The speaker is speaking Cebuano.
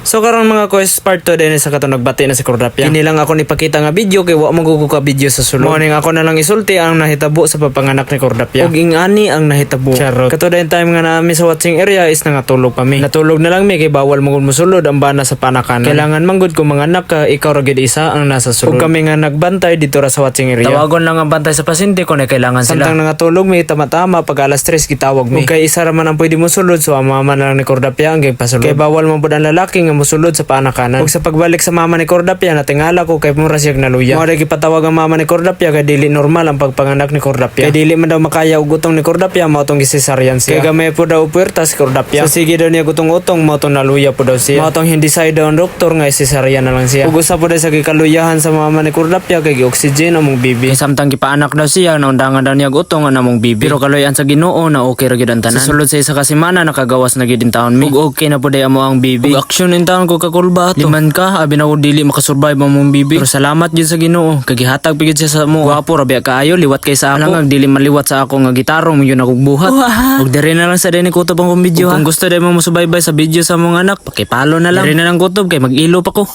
So karon, mga koys, part 2 din sa katong nagbati na si Cordapia. Kini lang ako nipakita nga video kay wa man ko ka video sa sulod. Morning, ako na lang isulti ang nahitabo sa pagpanganak ni Cordapia. Ug ingani ang nahitabo. Charot. Kato din time nga naami sa watching area is nangatulog pa mi. Natulog na lang mi kay bawal man gud mosulod ang bana sa panakanan. Kailangan man gud kung manganak ka, ikaw ra gyud isa ang nasa sulod. Ug kami nga nagbantay dito ra sa watching area. Tawagon lang ang bantay sa pasyente kung may kailangan sila. Samtang nangatulog mi, tama-tama pag alas 3 gitawag mi. Ug kay isa ra man ang pwede mosulod, so ang mama na lang ni Cordapia ang gipasulod. Kay bawal man pud ang lalaki nga mosulod sa panakanan. Ug sa pagbalik sa mama ni Cordapia, natingala ko kay mura siya naluya. Mao gipatawag ang mama ni Cordapia kay dili normal ang pagpanganak ni Cordapia. Kay dili man daw makaya og utong ni Cordapia, mao tong gisesaryan siya. Kay gamay po daw puwerta si Cordapia. So sige daw niya gutong-utong, mao tong naluya po daw siya. Mao tong hindi decide daw ang doktor nga isesaryan na lang siya. Ug usa po daw sa gikaluyahan sa mama ni Cordapia kay gi-oxygen among bibi. Kay samtang gipaanak daw siya, naundangan daw niya og utong ang among bibi. Pero kaluyan sa Ginoo na okay ra gyud ang tanan. Sa sulod sa isa ka semana, nakagawas na gyud intawon mi. Ug okay na po day amo ang bibi. Ug aksyon intawon ko kakulba ato. Liman ka, abi na ko dili makasurvive ang among bibi. Pero salamat gyud sa Ginoo kay gihatag pa gyud siya sa amo. Gwapo ra biya kaayo, liwat kay sa ako. Alang dili maliwat sa ako nga gitarong yun akong buhat. Ug diri na lang sa dini kutob ang akong video. Ug kung gusto day mo mosubaybay sa video sa among anak, paki-follow na lang. Diri na lang kutob kay mag-ilo pa ko.